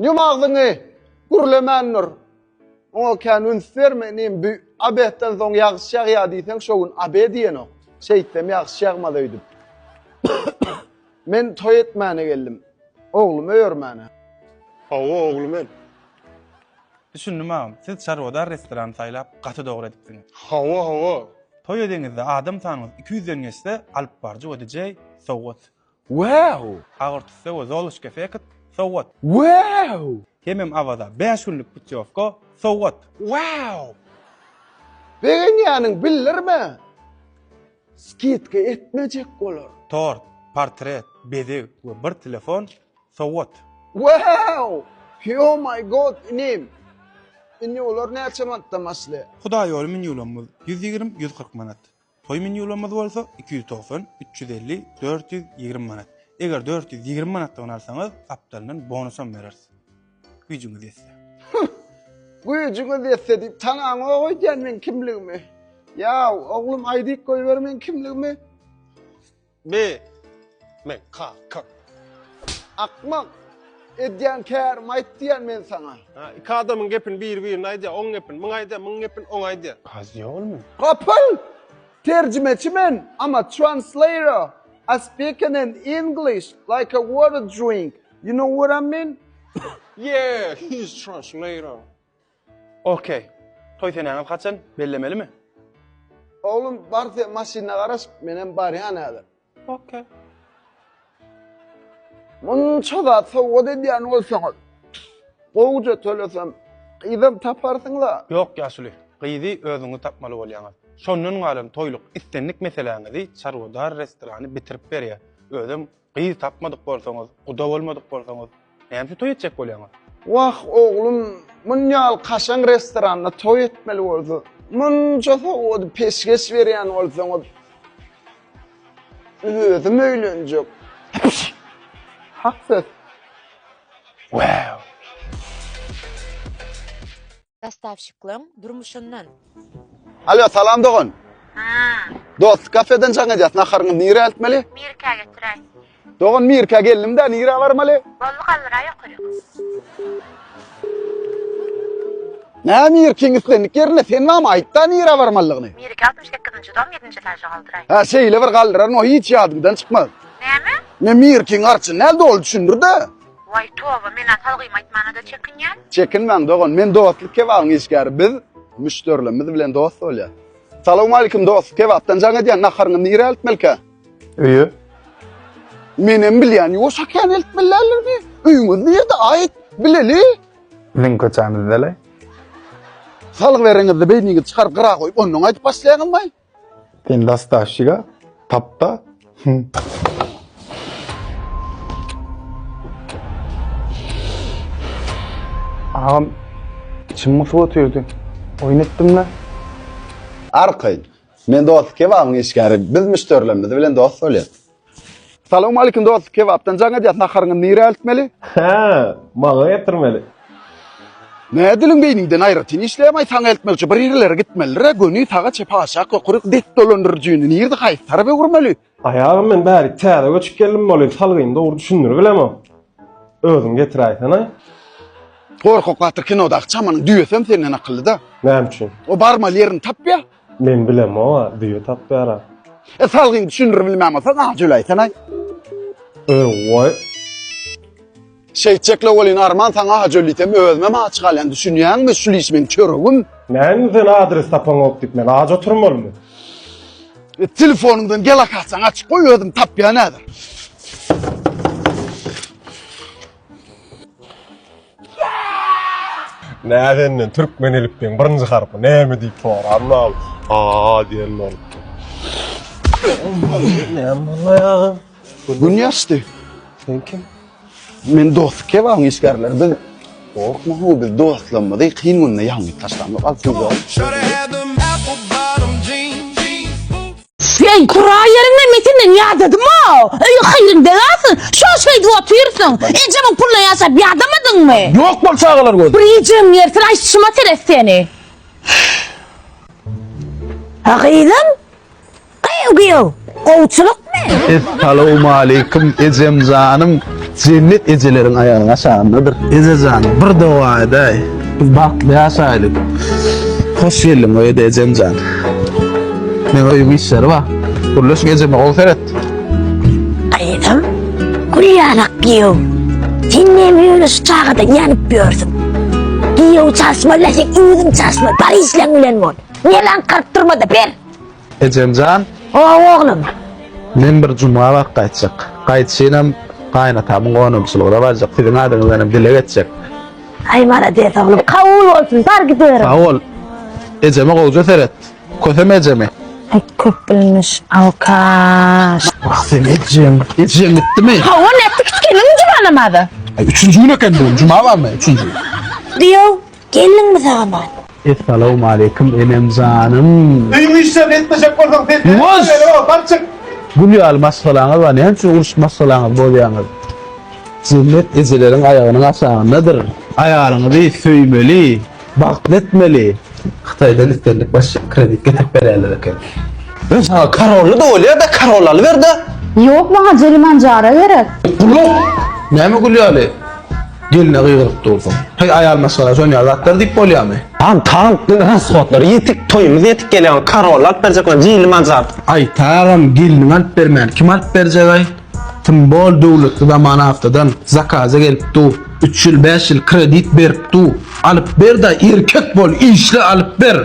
Ýum agzyňy, gürlemän dur. Oňa kän üns berme inim, bü obedden soň ýagyş ýagýar diýseň şo gün obed iýenok. Şeýtsem ýagyş ýagmaz öýdüp. Men toý etmäne geldim. Oglumy öýermäne. Hawa ogly men. Düşündim agam, siz Çarwadar restorany saýlap gaty dogry edipsiňiz. Hawa hawa. Toý edeňizde adam sanyňyz 200-den geçse alyp baryjy we DJ sowgat. Wow! Agyr tüsse we Zoluşka effekt sowgat. Wow! Hemem Awaza 5 günlük putýowka sowgat. Wow! Begenýäniň bildirme. Skidka etmejek bolar. Tort, portret, bezeg we bir telefon sowgat. Wow! Oh my god inim. Indi olar näçe manatdan başlaýar? Hudaýýoly menýularymyz 120, 140 manat. Toý menýularymyz bolsa 290, 350, 420 manat. Eger 420 manatlygyny alsaňyz, gapdalyndan bonusam bereris. Güýjüňiz ýetse. Güýjüňiz ýetse diýip tanaňok öýdýän meň kimligimi. Ýaw, oglum aýdyp goýber meň kimligimi. B. Men kaka. Akmak! Edýän kärim aýt diýýän men saňa. Ha, iki adamyň gepini biri-birine aýdýar, oň gepini muňa aýdýar, muň gepini oňa aýdýar. Kozýolmy? Gapyl! Terjimeçi men, I'm a translator. I speaking in English like a water drink. You know what I mean? Yeah, he's translator. Okey. Toý senäňiz haçan? Bellemelimi? Oglum bar sen maşynda garaş, menem barýan häzir. Okey. Munça zat sowgat edýän bolsaňyz, gowuja tölesem, gyzam taparsyň-la. Ýok ýaşuly, gyzy özüňiz tapmaly bolýaňyz. Şondan galan toýluk islendik meseläňizi Çarwadar restorany bitirip berýär. Özem Gyz tapmadyk bolsaňyz, guda bolmadyk bolsaňyz, näme üçin toý etjek bolýaňyz? Wah, oglum, munýaly kaşaň restoranda toý etmeli bolsa, munça sowgady peşgeş berýän bolsaňyz, özüm öýlenjek. Hak söz. Wow! Dostawşiklaň durmuşyndan. Alo, salam dogan. Ha. Dost, kafeden jaň edýäs, naharyňy nirä eltmeli? Mirkä getiräý. Dogan, Mirkä geldim-dä, nirä barmaly? Boldy galdyraý ýokaryk. Nä Mirkiň islendik ýerinde sen barmy, aýt-da nirä barmalydygyny. Mirkä 68-nji dom 7-nji etaža galdyraý. Hä, şeýle bir galdyraryn, o hiç ýadymdan çykmaz. Näme? Men Mirkiň arçyny näl doly düşündir-de. Waý toba, men-ä salgymy aýtmana-da çekinýän. Çekinmäň dogan, men Dostluk kebabyň işgäri. Biz müşderilerimiz bilen dost bolýas. Salowmalikim Dostluk kebapdan jaň edýän, naharyňy nirä eltmelikä? Öýe. Menem bilýän, ýuwaş akýan eltmeli däldir diý. Öýüňiz nirde, aýt, bileli. Biziň köçämizde-le. Salgy bereňizde beýniňizi çykaryp gyra goýup, ondan aýdyp başlaýaňyzmaý? Sen dostavşiga tapda. Agam içim gysyp otyrdy. Oýun etdim-le. Arkaýyn. Men Dostluk kebabyň işgäri. Biz müşderilerimiz bilen dost bolýas. Salowmalikim Dostluk kebapdan jaň edýäs. Naharyňy nirä eltmeli? Hä, maňa getirmeli. Nä diliň beýniňden aýratyn işleýämaý saňa eltmek üçin bir ýerlere gitmelidir-ä göni saga çepe aşak ýokaryk dek dolandyryjyny nirde haýsy tarapa öwürmeli? Aýagym men bärik täze göçüp geldim bolýa salgyny dogry düşündirip bilemok. Özüň getiräýsene. Gorkak batyr kinodaky çamanyň düýesem senden akyllyda. Näme üçin? O barmaly ýerini tapýa. Men bilemok-a, düýe tapýar-a. E salgyňy düşündirip bilmän bolsaň aç öläýsene. Eý, Şeýtjekle welin arman saňa aç öl diýsem özümem aç galýan düşünýäňmi şul iş meň çöregim. Näme sen adres tapaňok diýip men aç oturmalymy? E, telefonyňdan gelakatsaň açyk goý özüm tapýan häzir. Nä senden türkmen elipbiň birinji harpy näme diýip soranam a diýen bolupdyr. Näme boldy agam? Gün ýaşdy. Sen kim? Men Dostluk kebabyň işgärleri biz gorkma how biz dostlarymyzy kyn günde ýalňyz taşlamok al söz ýok. Eý, kura ýeriňden men senden ýadadym-ow. Öýe haýryň degasyň. Şo şeýdip otyrsyň. Ejemiň puluna ýaşap ýadamadyňmy? Ýok bol çagalar gözi. Bir ejem gelsin aýtşyma seret seni. Ha gyzym? Gyýw gyýw. Gowçulykmy? Essalawmaleýkim ejemjanym. Jennet ejeleriň aýagynyň aşagyndadyr. Ejejan, bir doga edäý. Biz bagtly ýaşaýlyk. Hoş geldiň öýe-de ejemjan. Meň öýüm işleri bar. Gürleşiň ejeme gowy seret. Gyzym, gül ýalak giýew. Sen näme ýöne şu çagadan ýanyp ýörsüň? Giýew çalyşmaly, sen özüň çalyşmaly. Bar işleň bilen bol. Neme aňkaryp durma-da ber. Ejemjan. Hawa oglum. Men bir juma wagt gaýtjak. Gaýdyşynam gaýynatamyň gonamçylygyna barjak. Siziň adyňyzdan hem dileg etjek. Aý malades oglum. Kabul bolsun. Bar gidiberin. Sag bol. Ejeme gowja seret. Köseme ejemi. Aý köp bilmiş alkaş. Wah sen ejeň. Ejeň gitdimi? Hawa nätdi gitgeniň juma namaza. Aý üçünji gün eken bu gün. Juma barmy? Üçünji gün. Giýew, geldiňmi sag-aman? Essalawmaleýkim enem janym. Öýüň işlerini etmejek bolsaň sen Ýuwaş! Bar çyk. Gül ýaly maşgalaňyz bar, näme üçin uruşyp maşgalaňyzy bozýaňyz? Jennet ejeleriň aýagynyň aşagyndadyr. Aýalyňyzy söýmeli, bagtly etmeli. Hytaýdan islendik baş kredit getirip berýärler eken. Men saňa karolly da bolýar-da, karol alyber-de. Ýok maňa Jelimanjara gerek. Gulak! Näme gül ýaly? Gelne gygyryp dursuň. Heý aýal maşgala şon ýaly zatlar diýip bolýamy? Agam tank rashodlary ýetik toýumyz ýetik gelýär karol alyp berjek bolan jilli manjar. Aý tagam gelniň alyp bermän kim alyp berjegaý? Tym bol döwletli zaman awtodan zakaza gelip du üç ýyl bäş ýyl kredit berip du alyp berda erkek bol işle alyp ber.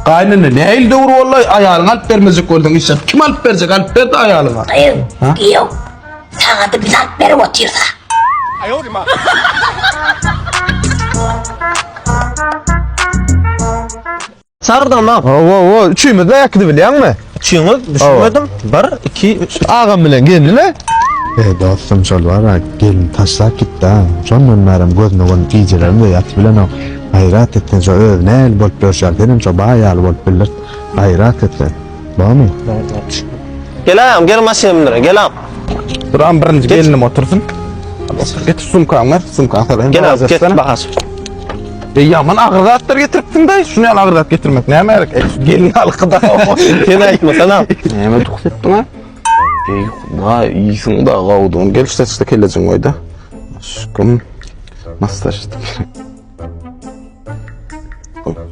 Gaýynene nähili döwür boldaý aýalyňa alyp bermejek bolsaň işläp kim alyp berjek alyp berda aýalyňa. Gyýw, giýew, Saňa-da biz alyp berip otyrys-a. Çagyrdyňmy? Hawa, hawa, üçimiz-de äkidi bilýäňmi? Üçüňiz? Düşünmedim. Bir, iki, üç. Agam bilen gelni-le. E dostum şol bar-a gelin taşlap gitdi-a. Şondan bärem gözüne görnüp gijelerim-de ýatyp bilenok. Gaýrat et sen şo özi nähili bolup ýörşi ýaly senem şo baý ýaly bolup bildirt. Gaýrat et sen. Bormy? Gel agam, gel maşyna mündüre, gel agam. Dur agam birinji gelinim otursyn. Getir sumkaňy ber, sumkaňy salaýyn. Gel agam, getir bagaž. E ýaman agyr zatlar getiripsiň daýy. Şuny ýaly agyr zat getirmek näme gerek? E, şu gelin halky da. Sen aýtmasana. Näme duks etdiň ha? Eý, hudaý, iýsin da gawdun. Gel şu saçda kellejiň goýda. Aşkym. Massaž etdim.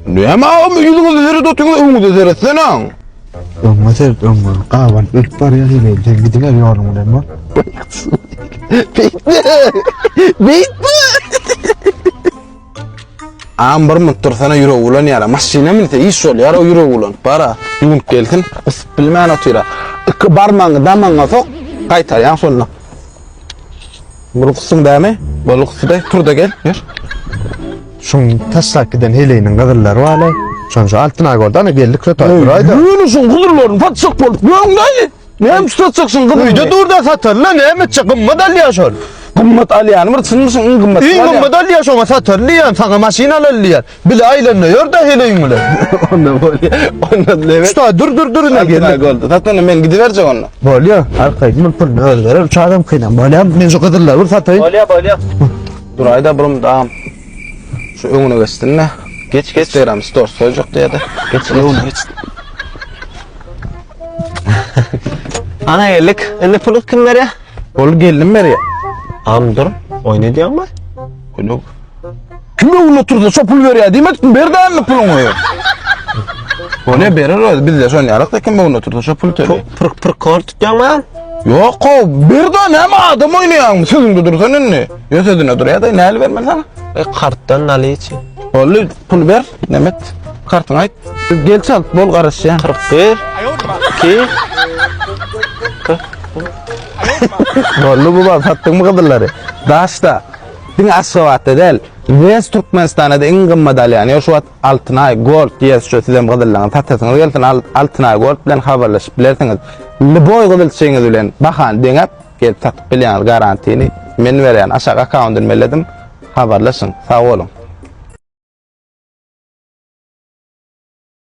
Näme agam ýüzüňize seret otyňyz öňüňize seretsene. Öňe seret öňe. Gabanyp ölüp barýar heleý. Sen gidiber ýoluň bilen bol. Beýtme. Beýtme. Agam bir minut dursana ýüregi bulanýar. Maşyna münse iş bolýar o ýüregi bulanyp bara. Ýuwunyp gelsin. Gysyp bilmän otyra. Iki barmagyňy damagyňa sok, gaýtarýaň şonda. Bir gusduň dämi? Bol gusdy-da, tur-da gel, ýör. Şuň taşlap giden heleýiniň gyzyllary bar-laý. Şoň şu altyn aý boldy, ana geldik şo taý duraýda. Ýöne şuň gyzyllaryny satjak bolup ýöňläý. Näme üçin satjak şuň gyzylyny? Öýde dur-da satarly, näme etjek? Gymmat alýar şol. Gymmat alýany bir çynmy şuň iň gymmat? Iň gymmat alýar şoňa satarly diýýän, saňa maşyn alaly diýýän. Bile aýlanda ýör-de heleýiň bilen. Onda bolýar. Onda lebet. Şu taý dur dur dur ine Altyn aý geldik. boldy. Satanda men gidiberjek onda. Bolýar, arkaýyn bol puluny özi berer. Üç adam kynam bolýar. Men şu gyzyllary bir sataýyn. Bolýar, bolýar. Duraýda bir mudam. Şu öňüne geçsin-de. Geç, geç. Instagram stories goýjak diýdi. Geç, geç. Öňüne geç. Ana geldik. Indi puly kim berýär? Ol geldim berýär. Agam dur. Oýun edýäňmi? Oýun. Kim öňünde otursa şo pul berýär diýmedikmi? Ber dämi puluňy? Bolýar berer özi bizde şon ýalak kim öňünde otursa şo pul töleýär. Pır pır tutýaňmy agam? Ýok, o ber da näme adam oýnaýaňmy? Sözüňde dursan indi. Ýo sözüne durýar da näli bermeli sana? E, kartdan naliçi. Boldy, pul ber, nemet. Kartyňy aýt. Gel çalt, bol garaşýan. 41 2 Boldy bu bal satdyňmy gyzyllary? Daşda. Diňe Aşgabatda däl, West Türkmenistanda iň gymmat alýan. Ýo şu wagt Altynaý Gold diýes şu sizem gyzyllaryňyzy satasyňyz gelsin Altynaý Gold bilen habarlaşyp bilersiňiz. Lýuboý gyzylçyňyz bilen bahany deňäp gelip satyp bilýäňiz garantini men berýän aşak akkaundyny belledim habarlaşyň sag boluň.